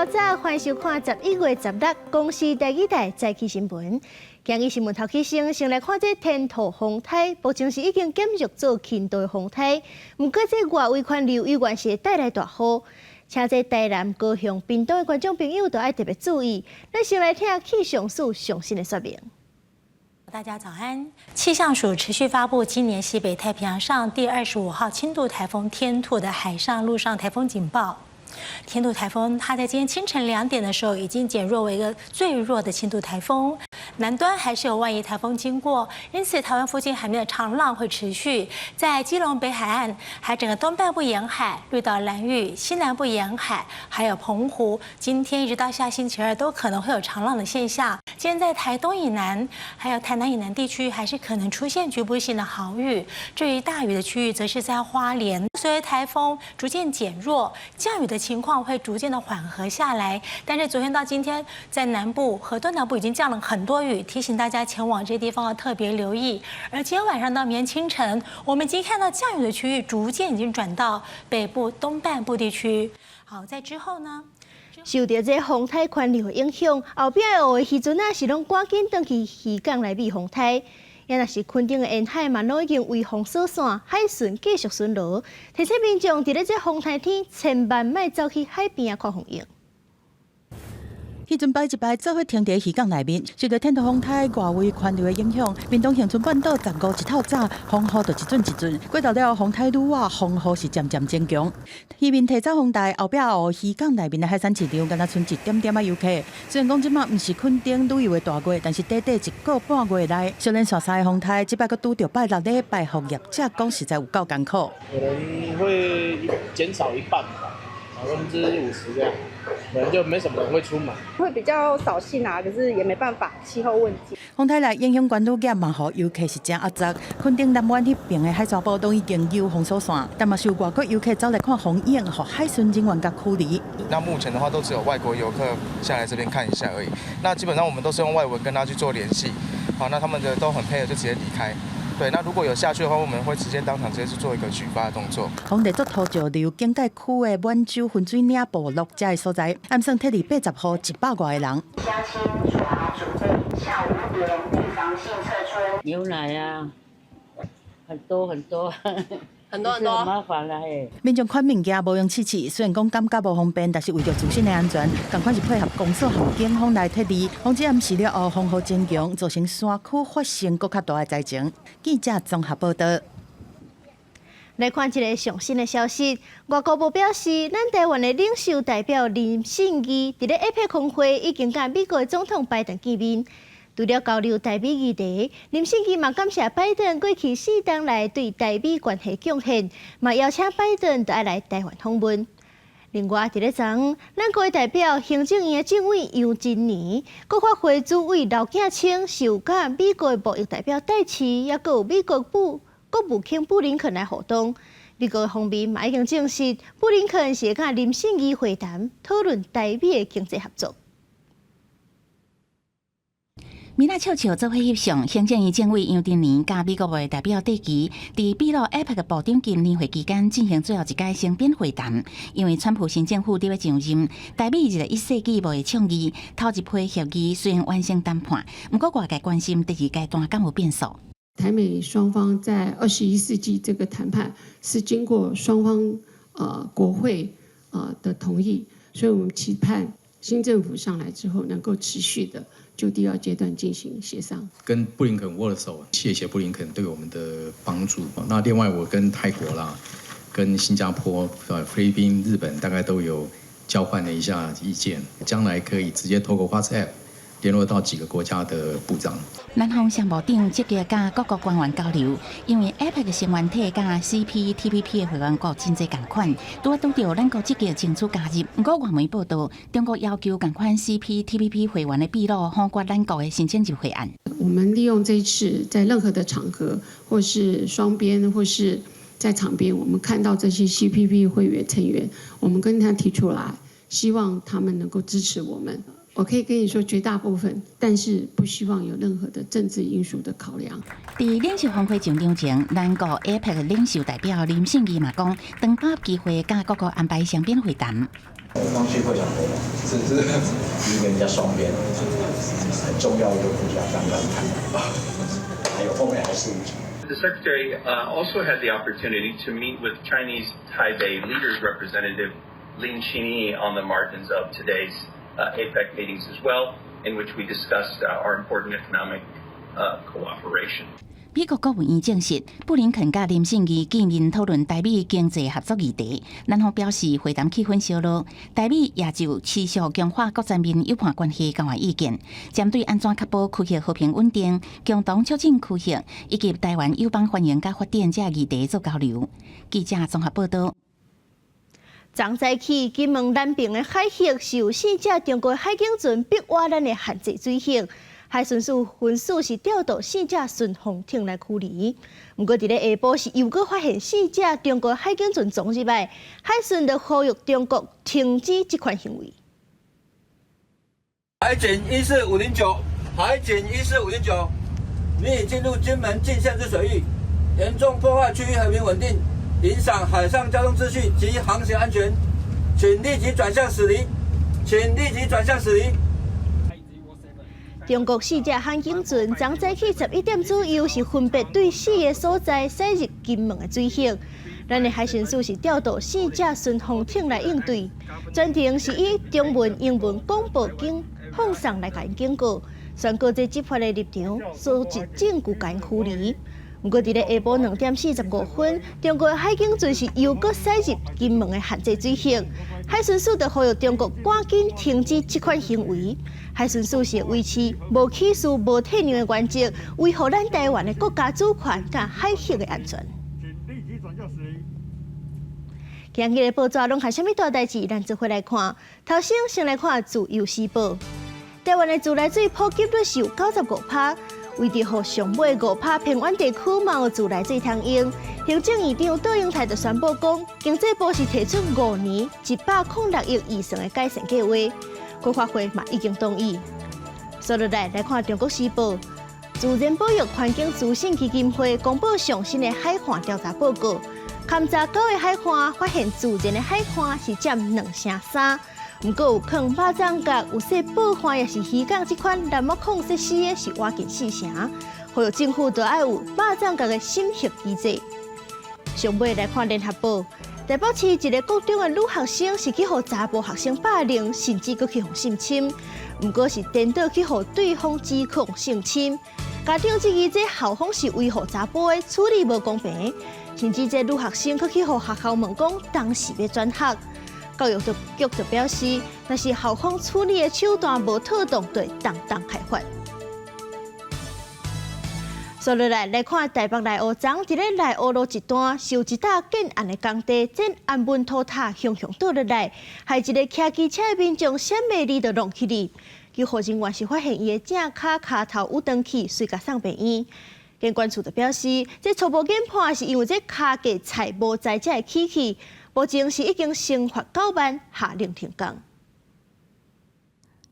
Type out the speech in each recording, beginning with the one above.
老早，歡迎收看11月16公視第二台早起新聞。今日新聞頭起先，先來看這天兔風颱，目前是已經減弱做輕度風颱，毋過這外圍環流依然是會帶來大雨，請這台南、高雄、屏東的觀眾朋友都愛特別注意。咱先來聽氣象署上新的說明。大家早安。氣象署持續發布今年西北太平洋上第25號輕度颱風天兔的海上、陸上颱風警報。天兔颱風，它在今天清晨2點的時候已經減弱為一個最弱的輕度颱風。南端還是有外移颱風經過，因此台灣附近海面的長浪會持續。在基隆北海岸，還整個東半部沿海、綠島、蘭嶼、西南部沿海，還有澎湖，今天一直到下星期二都可能會有長浪的現象。今天在台東以南，還有台南以南地區，還是可能出現局部性的豪雨。至於大雨的區域，則是在花蓮。隨著颱風逐漸減弱，降雨的情況會逐漸的緩和下來。但是昨天到今天，在南部和東南部已經降了很多雨，提醒大家前往這些地方要特別留意。而今天晚上到明天清晨，我們已經看到降雨的區域逐漸已經轉到北部東半部地區。好，在之後呢？受著這風颱環流影響，後壁的的漁船仔是攏趕緊轉去漁港來避風颱。也若是墾丁的沿海嘛，攏已經圍封鎖線，海巡繼續巡邏，提醒民眾佇咧這風颱天，千萬莫走去海邊仔看風湧。漁船排一排做伙停佇漁港內面，受著天兔風颱外圍環流的影響，屏東恆春半島15一透早風雨就一陣一陣，過頭了風颱愈晚，風雨是漸漸增強。漁民提早風台後壁湖漁港內面的海產市場，敢若賰一點點仔遊客。雖然講這馬毋是墾丁旅遊的大月，但是短短一個半月內，小連續三个風颱，這擺閣拄著拜六禮拜，予業者講實在有夠艱苦。可能會減少一半吧，50%這樣。可能就沒什麼人會出門，會比較掃興啊，可是也沒辦法，氣候問題。風颱來影響觀旅業嘛，予遊客是誠壓榨。墾丁南灣彼邊的海沙埔攏已經有封鎖線，但嘛是有外國遊客走來看風湧，予海巡人員共驅離。那目前的話，都只有外國遊客下來這邊看一下而已。那基本上我們都是用外文跟他去做聯繫，好，那他們的都很配合，就直接離開。對，那如果有下去的話，我們會直接當場直接去做一個舉發的動作。風地做土石流警戒區的滿洲分水嶺部落這个所在，按算撤離80戶100外个人。鄉親做好準備，下午5點預防性撤村。牛奶啊，很多很多，很多很多，麻煩啦嘿。民眾款物件無用試試，雖然講感覺無方便，但是為著自身的安全，仝款是配合公所和警方來撤離。防止暗時了後風雨增強，造成山區發生閣較大的災情。記者綜合報道。來看一个上新的消息，外交部表示，咱台灣的領袖代表林信義佇咧 APEC 峰會已經佮美國的總統拜登見面。除了交流台美議題，林信義嘛感謝拜登過去四冬來對台美關係貢獻，嘛邀請拜登著愛來台灣訪問。另外，佇咧昨昏，咱國代表行政院的政委楊珍妮，閣發回主委劉建清受佮美國貿易代表戴琪，抑閣有美國部國務卿布林肯來互動。美國方面嘛已經證實，布林肯是會佮林信義會談，討論台美的經濟合作。明仔笑笑做伙翕相，行政院政委楊珍妮佮美國貿易代表戴琪，佇秘魯 APEC 部長級年會期間進行最後一擺雙邊會談。因為川普新政府佇欲上任，台美21世紀貿易倡議頭一批協議雖然完成談判，毋過外界關心第二階段敢有變數。台美雙方在21世紀這個談判是經過雙方國會的同意，所以我們期盼新政府上來之後能夠持續的就第二階段進行協商。跟布林肯握了手，謝謝布林肯對我們的幫助。那另外我跟泰國啦、跟新加坡、菲律賓、日本大概都有交換了一下意見，將來可以直接透過 WhatsApp 聯絡到幾個國家的部長。南方商務長積極佮各國官員交流，因為 APEC 的成員體佮 CPTPP 的會員國真濟仝款，拄仔拄著咱國積極爭取加入。毋過外媒報道，中國要求仝款 CPTPP 會員的秘魯否決咱國的申請入會案。我們利用這一次，在任何的場合，或是雙邊，或是在場邊，我們看到這些 CPTPP 會員成員，我們跟他提出來，希望他們能夠支持我們。我可以跟你說絕大部分，但是不希望有任何的政治因素的考量。佇領袖峰會上場前，咱國 APEC 領袖代表林信義嘛講，當把握機會佮各國安排雙邊會談。剛去會場回來，是是，因為人家雙邊很重要一個國家剛剛談，還有後面還是五場。 The secretary also had the opportunity to meet with Chinese Taipei leaders representative Lin Xinyi on the margins of today's APEC meetings as well, in which we discussed our important economic cooperation. 美國國務院證實，布林肯佮林信義見面討論台美經濟合作議題，雙方表示會談氣氛燒熱，台美也就持續強化各層面友伴關係交換意見，針對按怎確保區域和平穩定、共同促進區域以及台灣友邦繁榮佮發展這議題做交流。記者綜合報道。昨早起，金門南爿的海域是有四隻中國海警船逼倚咱的限制水域，海巡署分署是調動四隻巡防艇來驅離。毋過佇咧下晡是又閣發現四隻中國海警船撞入來，海巡就呼籲中國停止這款行為。海警14509，海警14509，你已進入金門近限制水域，嚴重破壞區域和平穩定，影響海上交通秩序及航行安全，請立即轉向駛離，請立即轉向駛離。中國四隻海警船昨早起11點左右是分別對四个所在駛入金門的水域。咱的海巡署是調動四隻巡防艇來應對，全程是以中文、英文廣播警放送來共𪜶警告，宣告這執法的立場，收集證據共𪜶驅離。毋過，佇咧下晡2點45分，中國海警船是又閣駛入金門的限制水域，海巡署就呼籲中國趕緊停止這款行為。海巡署是維持無歧視、無退讓的原則，維護咱台灣的國家主權佮海域的安全。今日的報紙攏看啥物大代誌？咱做伙來看。頭先先來看《自由時報》，台灣的自來水普及率是有95%。為著予上尾5%偏遠地區嘛有自來水通用，行政院長卓榮泰就宣布講，經濟部是提出5年106億預算的改善計劃，國發會嘛已經同意。紲落來來看《中國時報》，自然保育環境資訊基金會公布上新的海岸調查報告，勘查九个海岸發現自然的海岸是佔2成3。毋過有囥肉粽角、有設報岸，抑是漁港這款欄目控設施的是倚近4成，呼籲政府都愛有肉粽角的審核機制。上尾來看聯合報，台北市一个國中的女學生是去予查埔學生霸凌，甚至閣去予性侵，毋過是顛倒去予對方指控性侵。家長質疑這校方是維護查埔的處理無公平，甚至這女學生閣去予學校問講當時欲轉學。教育局就表示，若是校方處理的手段無妥當，就會當當開罰。紲落來來看台北內湖，昨佇咧內湖路一段，是有一搭建案的工地，這安穩土塔雄雄倒落來，害一个騎機車的民眾閃袂離就弄去哩。救護人員是發現伊的正跤跤頭有斷去，隨共送病院。建管處就表示，這初步研判是因為這跤架材無材才會起去。目前是已經懲罰9萬，下令停工。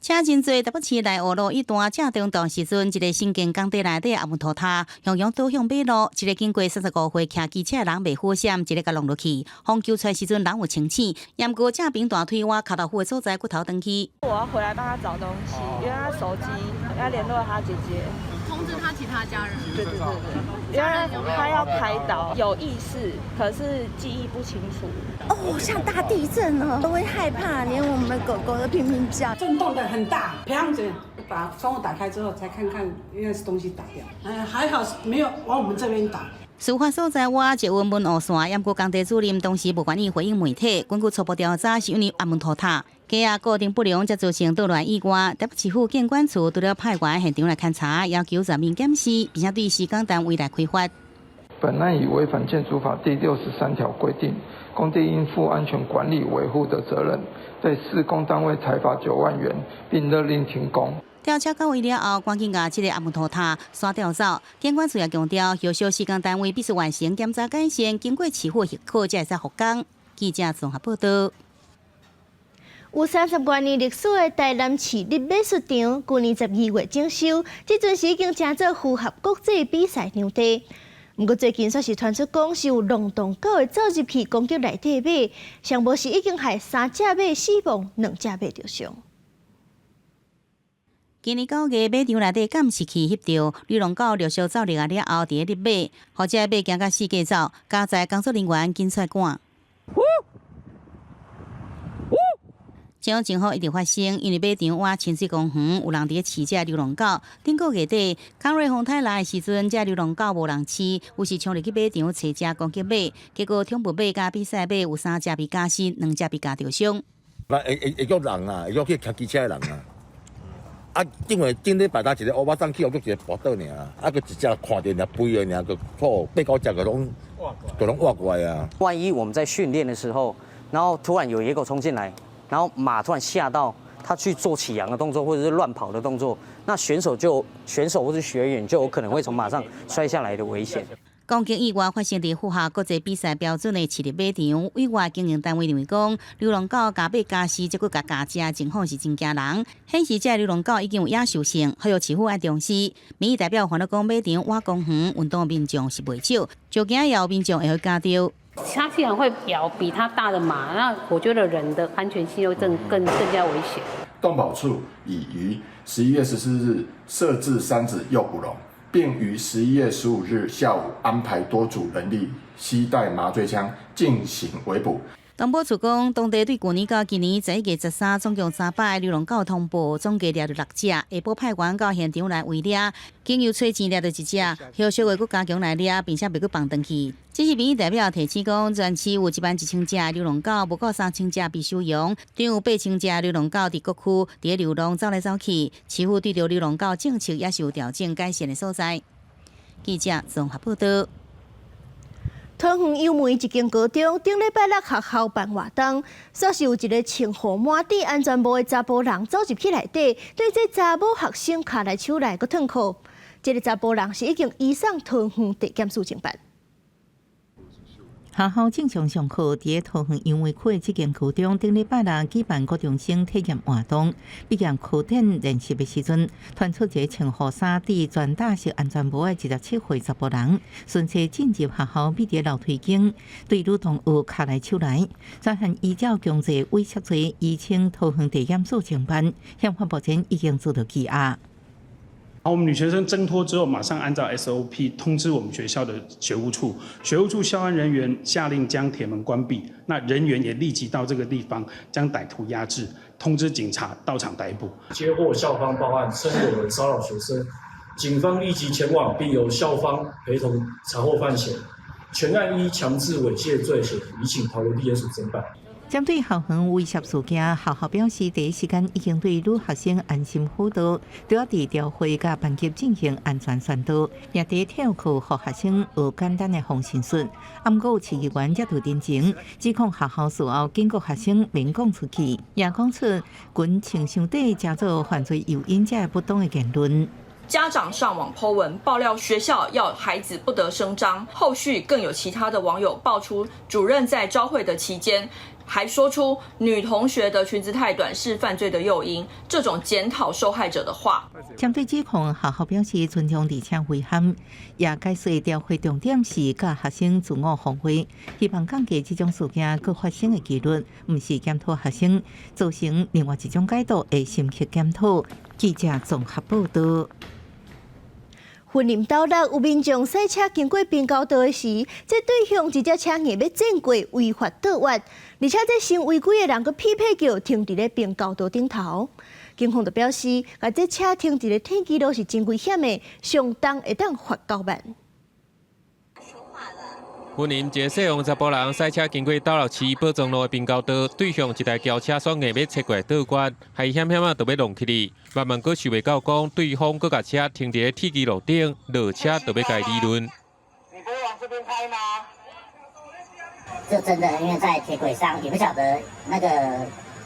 車真濟，台北市內湖路一段正中晝時陣，一个新建工地內底阿門土塔，雄雄倒向馬路，一个經過35歲騎機車的人袂好閃，一个共弄落去。予救出來時陣，人有清醒，毋過正爿大腿倚跤頭趺的所在骨頭斷去。我要回來幫他找東西，因為他手機要聯絡他姐姐，通知他其他家人。對對對對，因為他要開刀，有意識，可是記憶不清楚。哦，像大地震哦，都會害怕，連我們的狗狗都拼命叫。震動的很大，砰子，把窗戶打開之後，才看看應該是東西打掉。哎，還好沒有往我們這邊打。事發所在倚捷運文湖線，毋過工地主任當時無願意回應媒體。根據初步調查，是因為阿門土塔架仔固定不良，才造成倒落意外。台北市府建管處除了派員現場來勘查，要求全面檢視，並且對施工單位來開罰。本案已違反建築法第63條規定，工地應負安全管理維護的責任，對施工單位裁罰9萬元，並勒令停工。調查到位了後，趕緊共這个阿門土塔刷調走。建管處也強調，後續施工單位必須完成檢查改善，經過市府許可才會使復工。記者綜合報道。有30多年歷史的台南市立美術場，舊年12月整修，這陣時已經成做符合國際比賽場地。毋過最近煞是傳出講是有浪蕩狗會走入去攻擊內底馬，上無是已經害三隻馬死亡，兩隻馬著傷。今年9月，馬場內底監視器翕著流浪狗陸續走入來了後，佇咧獵馬，予這馬驚甲四界走，佳哉工作人員緊出來趕。這種情況一直發生，因為馬場倚親水公園有人佇咧飼這流浪狗。頂個月底，康瑞風颱來的時陣，這流浪狗無人飼，於是衝入去馬場揣食攻擊馬，結果寵物馬佮比賽馬有三隻被咬死，兩隻被咬著傷。會會會叫人啊，會叫去騎機車的人啊。啊，因為頂禮拜六一個烏巴桑去，予一个跋倒爾，啊，閣一隻看著爾肥的爾，閣破八九隻，閣攏閣攏活過來啊。萬一我們在訓練的時候，然後突然有野狗衝進來，然後馬突然嚇到，他去做起揚的動作或者是亂跑的動作，那選手或是學員就有可能會從馬上摔下來的危險。攻擊意外發生佇符合國際比賽標準的飼唎馬場，委外經營單位認為講，流浪狗共馬咬死，這閣共咬食，情況是真驚人。顯示這流浪狗已經有野獸性，呼籲市府愛重視。民意代表煩惱講，馬場倚公園運動民眾是袂少，就驚也有民眾會予咬著。它既然會咬比它大的馬，那我覺得人的安全性又更加危險。動保處已於11月14日設置三子誘捕籠，並於11月15日下午安排多組人力攜帶麻醉槍進行圍捕。動保處講，當地對舊年到今年11月13，總共300个流浪狗通報，總計掠著六隻。下晡派員到現場來圍掠，經由揣錢掠著一隻，後續會閣加強來掠，並且袂閣放轉去。只是民意代表提醒講，全市有1萬1千隻流浪狗，無夠3000隻被收容，中有8000隻流浪狗佇各區佇咧流浪走來走去。市府對著流浪狗政策也是有調整改善的所在。記者綜合報道。桃園楊梅一間高中，頂禮拜六學校辦活動，煞是有一个穿予滿戴安全帽的查埔人走入去內底，對這查某學生跤內手內閣褪褲。這个查埔人是已經移送桃園地檢署偵辦。學校正常上課，佇咧桃園楊梅區的這間高中，頂禮拜六舉辦高中生體驗活動。畢業課展練習的時陣，傳出一个穿雨衫、戴全罩式安全帽的27歲查埔人，順勢進入學校，覕佇樓梯間，對女同學跤來手來，專案依照強制猥褻罪移送桃園地檢署偵辦，嫌犯目前已經遭到羈押。好，我們女學生掙脫之後，馬上按照 SOP 通知我們學校的學務處，學務處校安人員下令將鐵門關閉，那人員也立即到這個地方將歹徒壓制，通知警察到場逮捕。接獲校方報案，稱有人騷擾學生，警方立即前往，並由校方陪同查獲犯嫌，全案依強制猥褻罪嫌移請桃園地檢署偵辦。針對校園猥褻事件，學校表示第一時間已經對女學生安心輔導，拄仔佇調會佮班級進行安全宣導，也佇體育課予學生學簡單的防身術。啊，毋過有市議員才拄澄清，指控學校事後警告學生免講出去，也講出裙穿傷短成做犯罪誘因這不當的言論。家長上網 po 文爆料，學校要孩子不得聲張。後續更有其他的網友爆出，主任在朝會的期間，還說出女同學的裙子太短是犯罪的誘因，這種檢討受害者的話。針對指控，學校表示尊重而且遺憾，也解釋調會重點是教學生自我防衛，希望降低這種事件閣發生的幾率，毋是檢討學生，造成另外一種解讀的深刻檢討。記者綜合報道。雲林斗六有民眾駛車經過平交道的時，這對向一隻車硬欲鑽過違法倒彎，而且這先違規的人閣屁屁叫停佇咧平交道頂頭。警方就表示，共這車停佇咧天基路是真危險的，上重會當罰9萬。雲林一个姓王查埔人駛車經過斗六市寶莊路的平交道，對向一台轎車煞硬欲切過來倒彎，害伊險險仔就欲撞起去，慢慢閣想袂到講，對方閣共車停佇咧鐵支路頂，落車就欲共伊理論。你不會往這邊開嗎？就真的因為在鐵軌上，也不曉得那個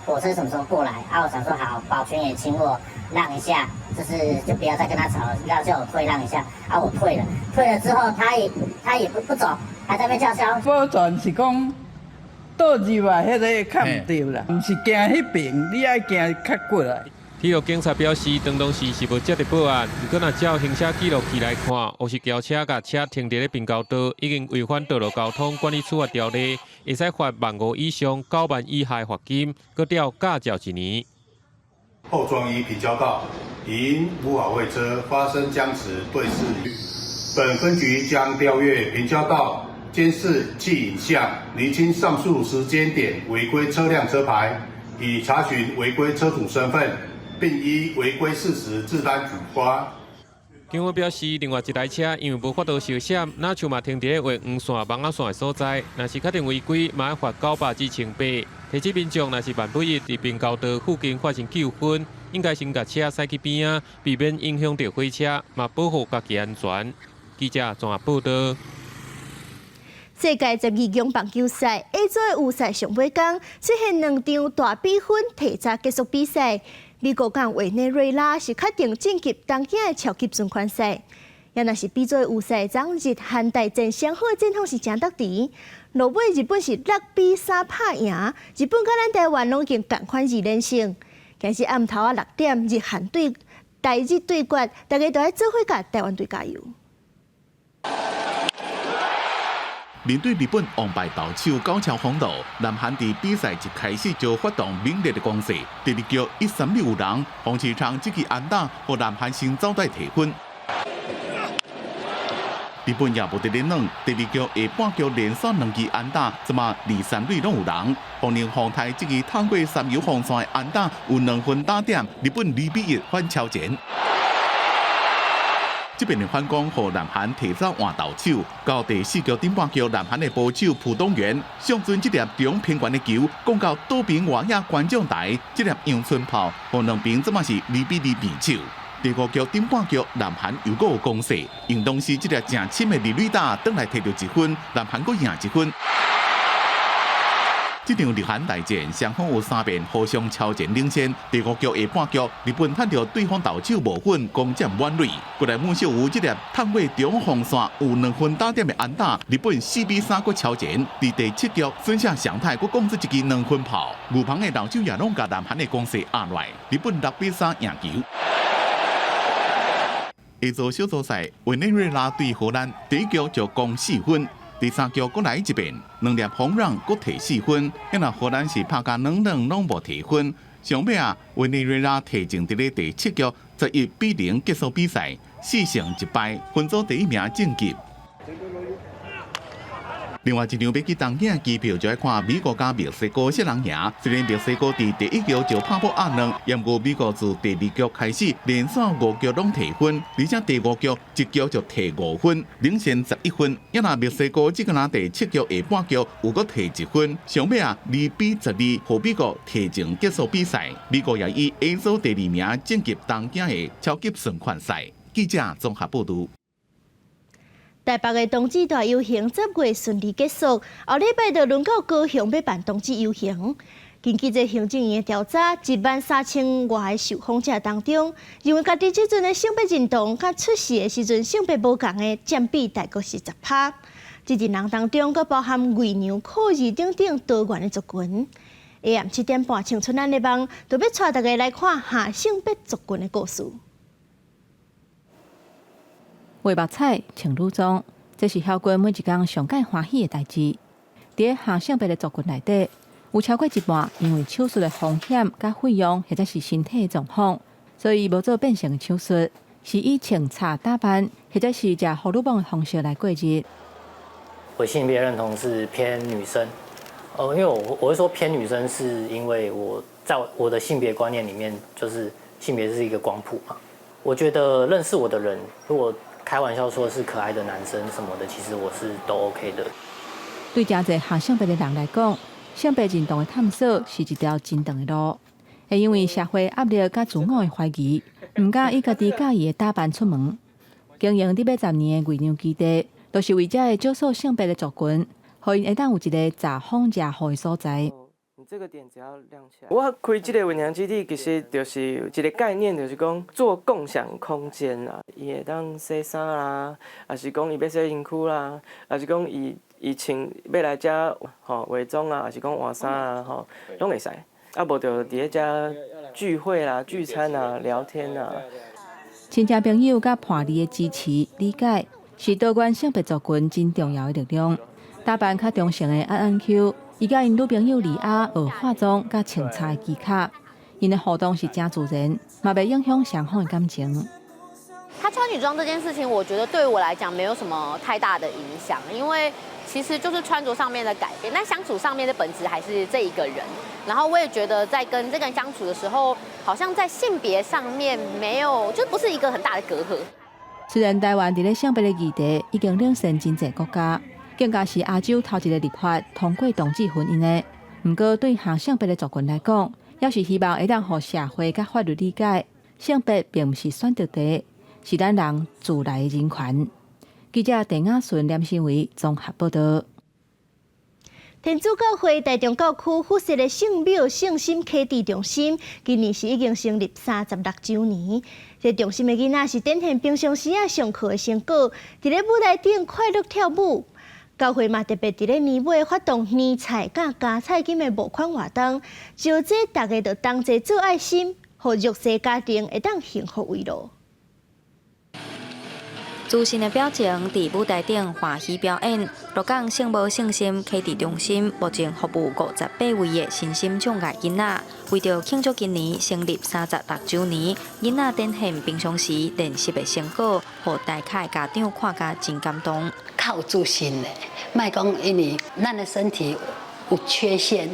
火車什麼時候過來啊！我想說好，保全也請我讓一下，就是就不要再跟他吵了，要叫我退讓一下啊！我退了，退了之後，他也不走，還在那邊叫囂。保全是講倒入來彼个較毋對啦，毋是行彼邊，你愛行較過來。鐵路警察表示，當時是無接著報案，毋過若照行車記錄器來看，烏色轎車共車停佇咧平交道，已經違反道路交通管理處罰條例，會使罰萬5以上9萬以下罰金，閣吊駕照一年。後裝依平交道，因無法會車發生僵持對峙，本分局將調閱平交道監視器影像，釐清上述時間點違規車輛車牌，以查詢違規車主身份。並依違規事實自單舉發。警方表示，另外一台車因為無法度相閃，若像嘛停佇咧畫黃線、網仔線的所在，若是確定違規，嘛愛罰900至1800。提醒民眾，若是萬不一佇平交道附近發生糾紛，應該先共車駛去邊仔，避免影響著火車，嘛保護家己安全。記者綜合報導。世界12強棒球賽 A 組的預賽上尾工，出現兩場大比分提早結束比賽。美國佮委內瑞拉是確定晉級東京的超級循環賽。也若是 B 組預賽，昨日韓台戰雙方的戰況是誠沓持。落尾日本是6比3拍贏，日本佮咱台灣攏已經仝款2連勝。今日暗頭仔6點，日韓對台日對決，大家都愛做伙共台灣隊加油。面對日本王牌投手高橋宏斗，南韓佇比賽一開始就發動猛烈的攻勢。第二局一三壘有人，洪池昌這支安打，予南韓先走袋提分。日本也無佇咧軟，第二局下半局連續兩支安打，這馬二三壘攏有人。洪寧宏泰這支透過三遊防線的安打，有2分打點，日本2比1反超前。這邊的反攻，予南韓提早換投手，到第四局頂半局，南韓的捕手朴東元上陣這粒中偏懸的球，攻到倒邊外野觀眾台，這粒陽春炮，予兩邊這馬是2比2平手。第五局頂半局，南韓又閣有攻勢，用當時這粒誠深的二壘打，轉來提著一分，南韓閣贏一分。這場日韓大戰，雙方有三遍互相超前領先。第五局下半局，日本趁著對方投手無分，攻佔滿壘。過來木秀武這粒探過中鋒線有2分打點的安打，日本4比3閣超前。佇第七局，孫下祥太閣攻出一支2分炮，牛棚的投手也攏共南韓的攻勢壓落來，日本6比3贏球。下組小組賽，委內瑞拉對荷蘭，第一局就攻4分。第三局閣來一遍，兩粒轟 run 閣提4分，若荷蘭是拍甲軟軟攏無提分。上尾啊，委內瑞拉提前佇咧第七局11比0結束比賽，4勝1敗，分組第一名晉級。另外一場欲去東京的機票，就愛看美國佮墨西哥啥人贏。雖然墨西哥佇第一局就拍破壓兩，毋過美國自第二局開始連續五局攏提分，而且第五局一局就提5分，領先11分。也若墨西哥這個若第七局下半局有閣提1分，上尾啊2比12，予美國提前結束比賽。美國也以 A 組第二名晉級東京的超級循環賽。記者綜合報導。台北的同志大遊行10月順利結束，後禮拜就輪到高雄欲辦同志遊行。根據這行政院的調查，1萬3千外个受訪者當中，認為家己這陣的性別認同佮出世的時陣性別無仝的佔比大概是10%。這陣人當中，閣包含偽娘、酷兒等等多元的族群。下暗7點半，青春咱的網，就欲帶大家來看下性別族群的故事。畫目彩、穿女裝，這是曉君每一工上蓋歡喜的代誌。佇下性別的族群內底，有超過一半因為手術的風險佮費用，或者是身體的狀況，所以無做變性的手術，是以穿插打扮，或者是食荷爾蒙的方式來過日。我性別認同是偏女生，因為我會說偏女生，是因為我在我的性別觀念裡面，就是性別是一個光譜嘛。我覺得認識我的人，如果開玩笑說是可愛的男生什麼的，其實我是都 OK 的。對誠濟下性別的人來講，性別認同的探索是一條真長的路。會因為社會壓力佮自我的懷疑，毋敢以家己佮意的打扮出門。經營佇欲10年的偽娘基地，就是為這个少數性別的族群，予𪜶會當有一个遮風遮雨的所在。你這個點只要亮起來。我開這個偽娘基地，其實就是一個概念，就是講做共享空間啦。伊會當洗衫啦，抑是講伊欲洗身軀啦，抑是講伊伊穿欲來遮吼化妝啊，抑是講換衫啊吼，攏會使。啊，無就佇咧遮聚會啦、聚餐啊、聊天啊。親戚朋友佮伴侶的支持理解，是多元性別族群真重要的力量。打扮較中性的安安 Q，伊佮𪜶女朋友李亞學化妝佮穿插的技巧，𪜶的互動是誠自然，嘛袂影響雙方的感情。他穿女裝這件事情，我覺得對我來講沒有什麼太大的影響，因為其實就是穿着上面的改變，但相處上面的本質還是這一個人。然後我也覺得在跟這個人相處的時候，好像在性別上面沒有，就不是一個很大的隔閡。雖然台灣佇咧性別的議題已經領先真濟國家，更加是亞洲頭一个立法通過同志婚姻的，毋過對跨性別的族群來講，猶是希望會當予社會佮法律理解，性別並毋是選擇題，是咱人自來的人權。記者鄭亞順、連新偉綜合報道。天主教會台中教區附設的聖母聖心啟智中心，今年是已經成立36週年。這中心的囡仔是展現平常時仔上課的成果，佇咧舞台頂快樂跳舞。教會嘛特別佇咧年尾發動年菜佮加菜金的募款活動，招集大家就同齊做愛心，予弱勢家庭會當幸福慰勞。自信的表情，佇舞台頂歡喜表演。鹿港聖母聖心啟智中心目前服務58位的身心障礙囡仔，為著慶祝今年成立36週年，囡仔展現平常時練習的成果，予大家的家長看甲真感動。較有自信的，莫講因為咱的身體有缺陷，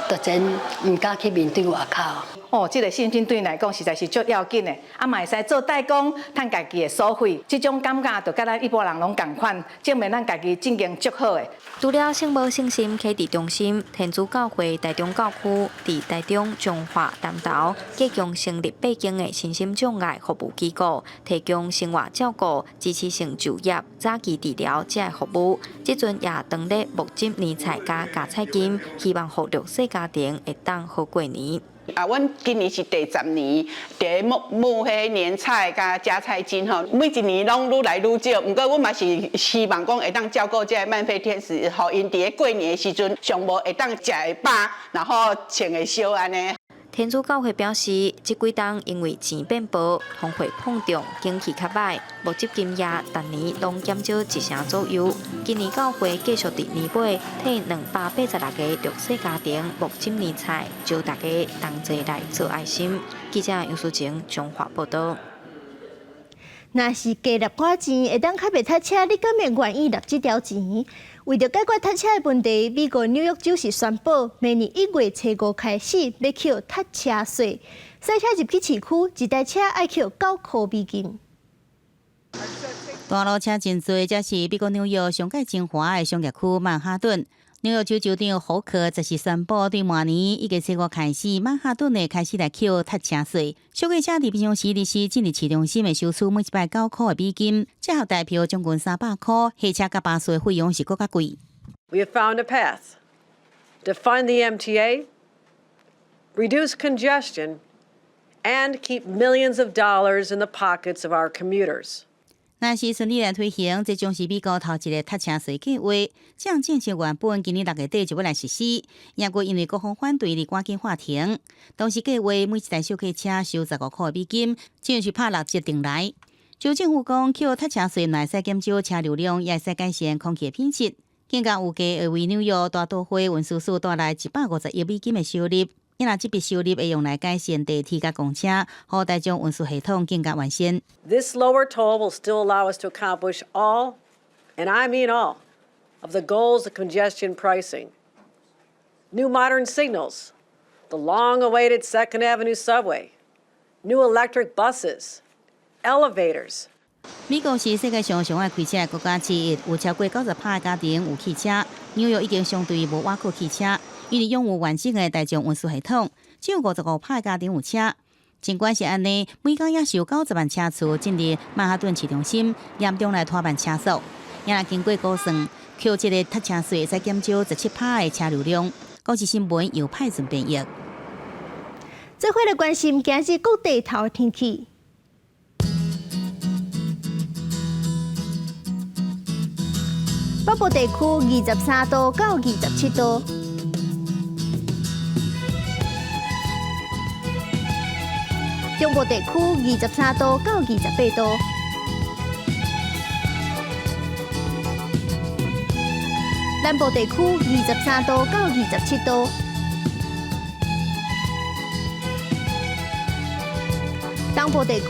就真毋敢去面對外口。哦，這个信心對𪜶來講實在是足要緊的，啊嘛會使做代工，趁家己的所費，這種感覺就佮咱一般人攏仝款，證明咱家己進行足好的。除了聖母聖心啟智中心、天主教會台中教區佇台中、彰化、南投各共成立八間的身心障礙服務機構，提供生活照顧、支持性就業、早期治療這个服務。這陣也當咧募集年菜佮加菜金，希望予弱勢家庭會當好過年。啊，阮今年是第10年，佇募募彼年菜佮加菜金吼，每一年攏愈來愈少。毋過阮嘛是希望講會當照顧這个慢飛天使，予𪜶佇咧過年的時陣，上無會當食會飽，然後穿會燒按呢。天主教會表示，這幾冬因為錢變薄，通貨膨脹，景氣較䆀，募集金額逐年攏減少一成左右。今年教會繼續佇年尾替286個弱勢家庭募集年菜，招大家同齊來做愛心。記者楊淑晴彰化報道。若是加納寡錢，會當較袂塞車，你敢會願意納這條錢？為著解決塞車的問題，美國紐約州是宣布，明年1月初5開始欲扣塞車稅。賽車入去市區，一台車愛扣9塊美金。大路車真濟，這是美國紐約上蓋精華的商業區曼哈頓。紐約州州長霍克則是宣布，對明年1月初5開始，曼哈頓會開始來扣塞車稅。小客車佇平常時日時進入市中心會收取每一擺9塊的美金，折合台票將近300塊。火車佮巴士的費用是閣較貴。 We have found a path to fund the MTA, reduce congestion, and keep millions of dollars in the pockets of our commuters. 若是順利來推行，這將是美國頭一个塞車稅計劃。這項政策原本今年6月底就欲來實施，不過因為各方反對，而趕緊喊停。當時計劃每一台小客車收15塊美金，這是拍六折定來。州政府講，扣塞車稅會使減少車流量，也會使改善空氣品質。更加預計會為紐約大都會運輸署帶來150億美金的收入。因為這筆收入會用來改善地鐵佮公車，予大眾運輸系統更加完善。 This lower toll will still allow us to accomplish all, and I mean all, of the goals of congestion pricing. New modern signals, the long-awaited Second Avenue subway, new electric buses, elevators. 美國是世界上上愛開車的國家之一，有超過90%的家庭有汽車。紐約已經相對無倚靠汽車，因為擁有完整的大眾運輸系統，只有55%的家庭有車。儘管是按呢，每工也是有90萬車次進入曼哈頓市中心，嚴重來拖慢車速。也若經過估算，扣這个塞車稅會使減少17%的車流量。公視新聞由派順編譯。做伙來關心今日各地頭天氣。北部地區23度到27度。中部地區23度到28度。南部地區23度到27度。東部地區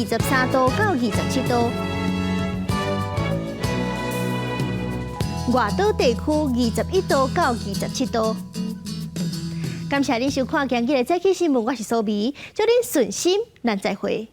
23度到27度。外島地區21度到27度。感謝您收看今日的早起新聞，我是蘇美，祝您順心，咱再會。